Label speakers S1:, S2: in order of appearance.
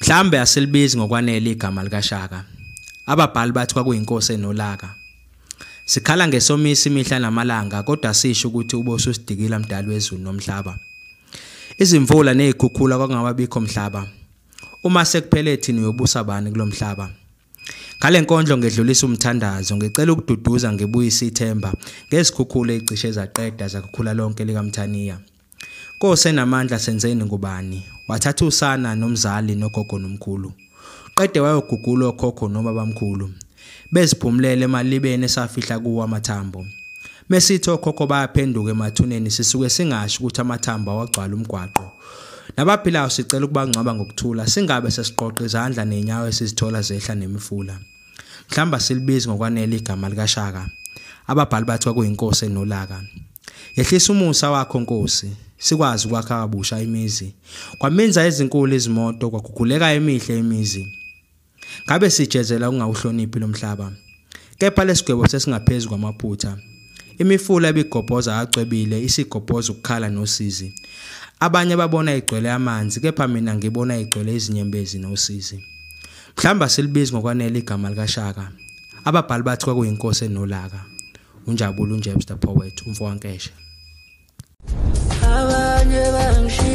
S1: Mhlambe asilibizi ngokwanele igama likaShaka. Ababhali bathi kwakuyinkosi enolaka. Sikhala ngesomisi imihla namalanga kodwa sisho ukuthi ubosusidikila mdali wezulu nomhlaba. Izimvula nezikhukhula kwakungababikho mhlaba. Uma sekuphele thina uyobusa bani kulomhlaba? Ngale nkondlo ngedlulisa umthandazo ngicela ukududuza ngibuyise ithemba ngezikhukhula ezicishe zaqeda zakhukhula lonke likaMthaniya. Nkosi enamandla senzeni ngubani? Wathatha usana nomzali nogogo nomkhulu. Qede wayogugula okhokho nobabamkhulu. Beziphumulele emalibeni esafihla kuwo amathambo. Mesithi okhokho bayaphenduka emathuneni sisuke singasho ukuthi amathambo awagcwala umgwaqo. Nabaphilayo sicela ukubangcwaba ngokuthula singabe sesiqoqa izandla nenyawo esizithola zehla nemifula. Mhlamba silibizi ngokwanele igama likaShaka. Ababhali bathi kwakuyinkosi enolaka. Yehlisa umusa wakho Nkosi, sikwazi ukwakha kabusha imizi. Kwaminza ezinkulu izimoto kwaguguleka emihle imizi. Ngabe sijezela ukungawuhloniphi lomhlaba. Kepha lesigwebo sesingaphezulu kwamaphutha. Imifula ebigobhoza acwebile isigobhoza ukukhala nosizi. Abanye babona igcwele amanzi kepha mina ngibona igcwele izinyembezi nosizi. Mhlamba silibizi ngokwanele igama likaShaka. Ababhali bathi kwakuyinkosi enolaka. Unjabulo uNjebs the Poet, umfo kaNkeshe.
S2: Abanye bangishiya.